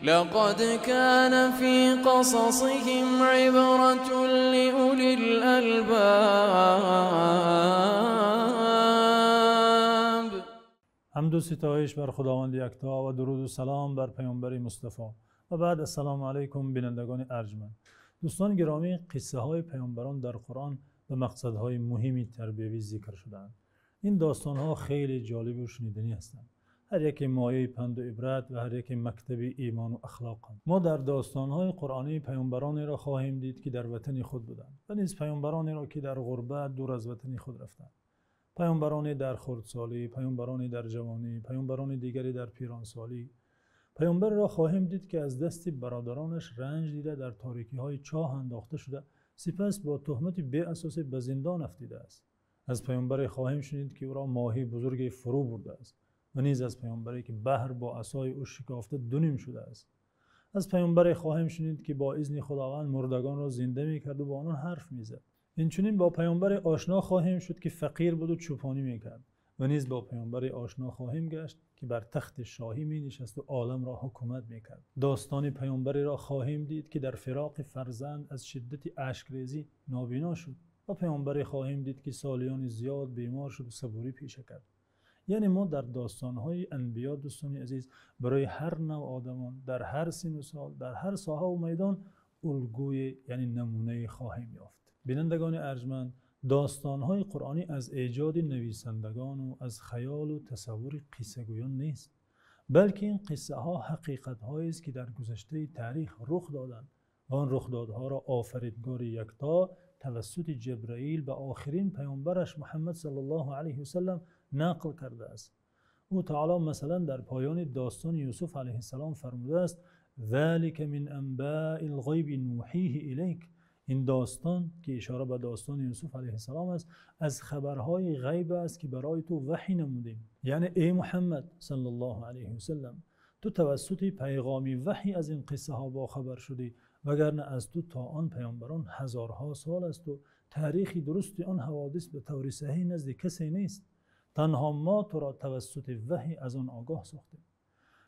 لقد كان في قصصهم عبرة لأولي الألباب. Ҳамду ситоиш бар Худованди якто ва дуруду салом бар паёмбари Мустафо. Ва баъд, ассалому алайкум, бинандагони арҷманд. Дӯстони гиромӣ, қиссаҳои паёмбарон дар Қуръон ба мақсадҳои муҳими тарбиявӣ зикр шудаанд. Ин достонҳо хеле ҷолиб ва шуниданӣ ҳастанд. Ҳар яке мояи панду ибрат ва ҳар яке мактаби имон ва ахлоқанд. Мо дар достонҳои қуръонӣ паёмбаронеро хоҳем дид, ки дар ватани худ буданд ва низ паёмбаронеро, ки дар ғурбат дур аз ватани худ рафтанд. Паёмбароне дар хурдсолӣ, паёмбароне дар ҷавонӣ, паёмбарони дигаре дар пиронсолӣ. Паёмбарро хоҳем дид, ки аз дасти бародаронаш ранҷ дида, дар торикиҳои чоҳ андохта шуда, сипас бо туҳмати беасосе ба зиндон афтидааст. Аз паёмбаре хоҳем шунид, ки ӯро моҳии бузурге фурӯ бурдааст ва низ аз паёмбаре, ки баҳр бо асои ӯ шикофта дуним шудааст. Аз паёмбаре хоҳем шунид, ки бо изни Худованд мурдагонро зинда мекард ва бо онон ҳарф мезад. Инчунин бо паёмбаре ошно хоҳем шуд, ки фақир буд ва чӯпонӣ мекард ва низ бо паёмбаре ошно хоҳем гашт, ки бар тахти шоҳӣ менишаст ва оламро ҳукумат мекард. Достони паёмбареро хоҳем дид, ки дар фироқи фарзанд аз шиддати ашкрезӣ нобино шуд ва паёмбаре хоҳем дид, ки солиёни зиёд бемор шуд ва сабурӣ пеша кард. Яъне мо дар достонҳои анбиё, дӯстони азиз, барои ҳар навъ одамон дар ҳар сину сол, дар ҳар соҳа ва майдон алгӯе, яъне намунае хоҳем ёфт. Бинандагони арҷманд, достонҳои қуръонӣ аз эҷоди нависандагон ва аз хаёл ва тасаввури қиссагӯён нест, балки ин қиссаҳо ҳақиқатҳое аст, ки дар гузаштаи таърих рух доданд ва он рухдодҳоро офаридгори якто тавассути Ҷабраил ба охирин паёмбараш Муҳаммад саллаллоҳу алайҳи васаллам нақл кардааст. Ӯ таъоло масалан дар поёни достони Юсуф алайҳиссалом фармудааст: «Залика мин анбаил ғайби нӯҳийҳи илайк». Ин достон, ки ишора ба достони Юсуф алайҳиссалом аст, аз хабарҳои ғайб аст, ки барои ту ваҳй намудем. Яъне эй Муҳаммад саллаллоҳу алайҳи васаллам, ту тавассути паёми ваҳй аз ин қиссаҳо бохабар шудӣ, вагарна аз ту то он паёмбарон ҳазорҳо сол аст ва таърихи дурусти он ҳаводис ба таври саҳеҳ назди касе нест. Танҳо мо туро тавассути ваҳй аз он огоҳ сохтем.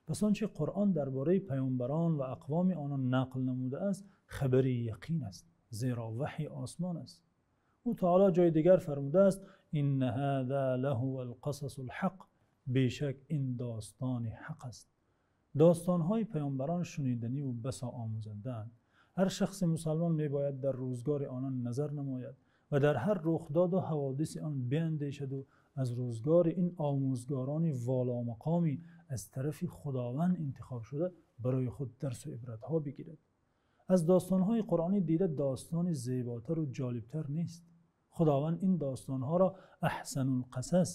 Пас он чи Қуръон дар бораи паёмбарон ва ақвоми онон нақл намудааст, хабари яқин аст, зеро ваҳйи осмон аст. Ӯ таъоло ҷои дигар фармудааст: «Инна ҳаза лаҳувал қасасул ҳақ». Бешак ин достони ҳақ аст. Достонҳои паёмбарон шуниданӣ ва басо омӯзандаанд. Ҳар шахси мусулмон мебояд дар рӯзгори онон назар намояд ва дар ҳар рухдод ва ҳаводиси он биандешад ва аз рӯзгори ин омӯзгорони воломақомӣ аз тарафи Худованд интихоб шуда барои худ дарс ва ибратҳо бигирад. Аз достонҳои қуръонӣ дида достони зеботар ва ҷолибтар нест. Худованд ин достонҳоро аҳсанул қасас,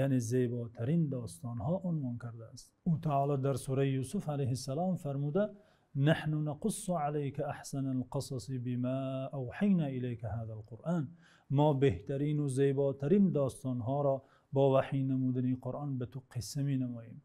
яъне зеботарин достонҳо унвон кардааст. Ӯ таъоло дар сураи Юсуф алайҳиссалом фармуда: «Наҳну нақуссу алайка аҳсанал қасаси бима авҳайна илайка ҳазал қуръон». Мо беҳтарин ва зеботарин достонҳоро бо ваҳй намудани Қуръон ба ту қисса менамоем.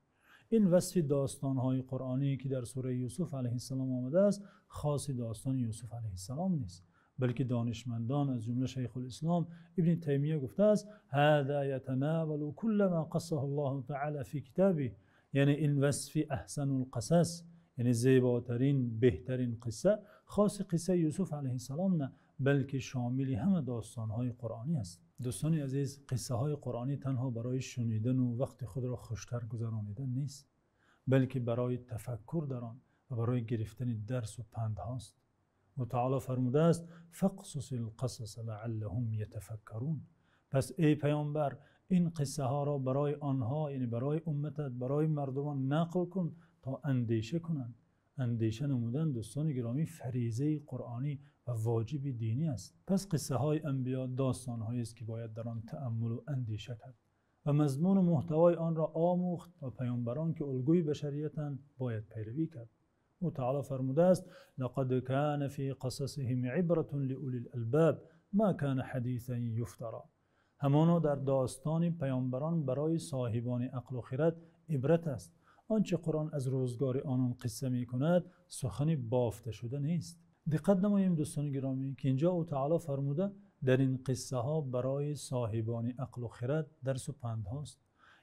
Ин васфи достонҳои қуръонӣ, ки дар сураи Юсуф алайҳиссалом омадааст, хоси достони Юсуф алайҳиссалом нест, балки донишмандон аз ҷумла Шайхулислом Ибни Таймия гуфтааст: «Ҳаза ятанавалу кулла ма қассаҳуллоҳу таъоло фи китобиҳ». Яъне ин васфи аҳсанул қасас, яъне зеботарин, беҳтарин қисса, хоси қиссаи Юсуф алайҳиссалом не, балки шомили ҳама достонҳои қуръонӣ аст. Дӯстони азиз, қиссаҳои қуръонӣ танҳо барои шунидан ва вақти худро хуштар гузаронидан нест, балки барои тафаккур дар он ва барои гирифтани дарс ва пандҳост. Ӯ таъоло фармудааст: «Фақсусил қасаса лааллаҳум ятафаккарун». Пас эй паёмбар, ин қиссаҳоро барои онҳо, яъне барои умматат, барои мардумон нақл кун то андеша кунанд. Андеша намудан, дӯстони гиромӣ, фаризаи қуръонӣ ва воҷиби динӣ аст. Пас қиссаҳои анбиё достонҳое аст, ки бояд дар он таъаммул ва андеша кард ва мазмун ва мӯҳтавои онро омӯхт ва паёмбарон, ки алгӯи башариятанд, бояд пайравӣ кард. Ӯ таъоло фармудааст: «Лақад кана фи қасасиҳим ибратун лиулил албоб ма кана ҳадисан юфтаро». Ҳамоно дар достони паёмбарон барои соҳибони ақл ва хирад ибрат аст. Он чи Қуръон аз рӯзгори онон қисса мекунад, сухани бофта шуда нест. Диққат намоем, дӯстони гиромӣ, ки инҷо ӯ таъоло фармуда дар ин қиссаҳо барои соҳибони ақл ва хирад дарс ва пандҳост.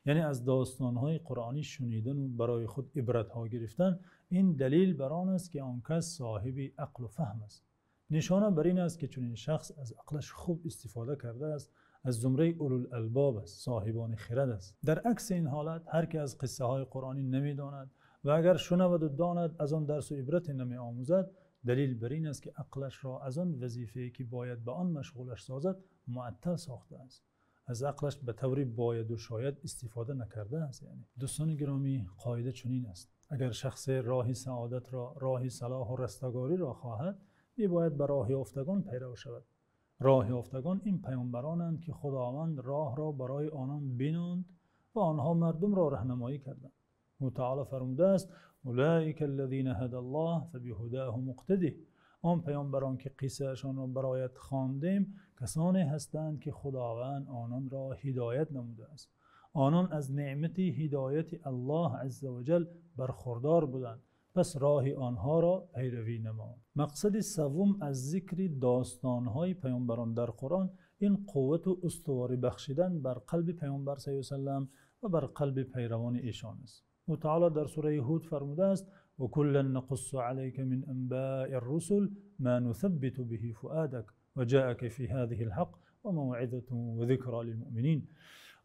Яъне аз достонҳои қуръонӣ шунидан ва барои худ ибратҳо гирифтан Ин далел бар он аст, ки он кас соҳиби ақл ва фаҳм аст. Нишона бар ин аст, ки чунин шахс аз ақлаш хуб истифода кардааст, аз зумраи улул-албоб аст, соҳибони хирад аст. Дар акси ин ҳолат, ҳар ки аз қиссаҳои қуръонӣ намедонад ва агар шунавад ва донад, аз он дарс ва ибрате намеомӯзад, далел бар ин аст, ки ақлашро аз он вазифае, ки бояд ба он машғулаш созад, муаттал сохтааст. Аз ақлаш ба тавре бояд ва шояд истифода накардааст. Яъне дӯстони гиромӣ, қоида чунин аст: агар шахсе роҳи саодатро, роҳи салоҳ ва растагориро хоҳад, мебояд ба роҳёфтагон пайрав шавад. Роҳёфтагон ин паёмбаронанд, ки Худованд роҳро барои онон бинонд ва онҳо мардумро роҳнамоӣ карданд. Ӯ таъоло фармудааст: أولئك الذين هدى الله فبهداهم اقتده. Он паёмбарон, ки қиссаашонро бароят хондем, касоне ҳастанд, ки Худованд ононро ҳидоят намудааст. Онон аз неъмати ҳидояти Аллоҳ азза ва ҷалл бархӯрдор буданд, пас роҳи онҳоро пайравӣ намо. Мақсади севум аз зикри достонҳои паёмбарон дар Қуръон ин қувват ва устуворӣ бахшидан бар қалби паёмбар саллаллоҳу алайҳи васаллам ва бар қалби пайравони эшон аст. Ӯ таъоло дар сураи Ҳуд фармудааст: وكلا نقص عليك من أنباء الرسل ما نثبت به فؤادك وجاءك في هذه الحق وموعظة وذكرى للمؤمنين.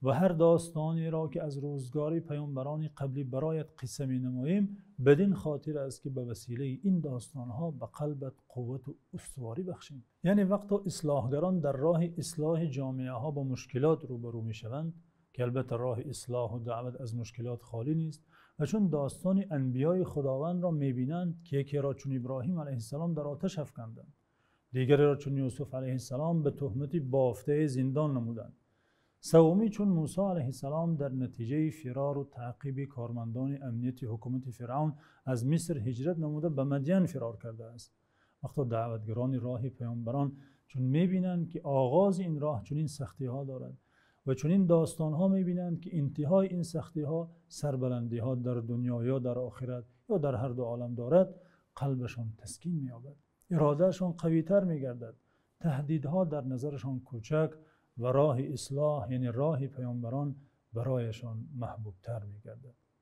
Ва ҳар достоне, ки аз рӯзгори паёмбарони қаблӣ бароят қисса менамоем, бад-ин хотир аст, ки ба василаи ин достонҳо ба қалбат қувват ва устуворӣ бахшем. Яъне вақте ислоҳгарон дар роҳи ислоҳи ҷомеаҳо бо мушкилот рӯбарӯ мешаванд, ки албатта роҳи ислоҳ ва даъват аз мушкилот холӣ нест, ва чун достони анбиёи Худовандро мебинанд, ки якеро чун Иброҳим алайҳиссалом дар оташ афканданд, дигареро чун Юсуф алайҳиссалом ба туҳмати бофта зиндон намуданд, севумӣ чун Мусо алайҳиссалом дар натиҷаи фирор ва таъқиби кормандони амнияти ҳукумати Фиръавн аз Миср ҳиҷрат намуда ба Мадян фирор кардааст. Вақте даъватгарони роҳи паёмбарон чун мебинанд, ки оғози ин роҳ чунин сахтиҳо дорад ва чунин достонҳо мебинанд, ки интиҳои ин сахтиҳо сарбаландиҳо дар дунё ё дар охират ё дар ҳар ду олам дорад, қалбашон таскин меёбад, иродаашон қавитар мегардад, таҳдидҳо дар назарашон кӯчак ва роҳи ислоҳ, яъне роҳи паёмбарон, барояшон маҳбубтар мегардад.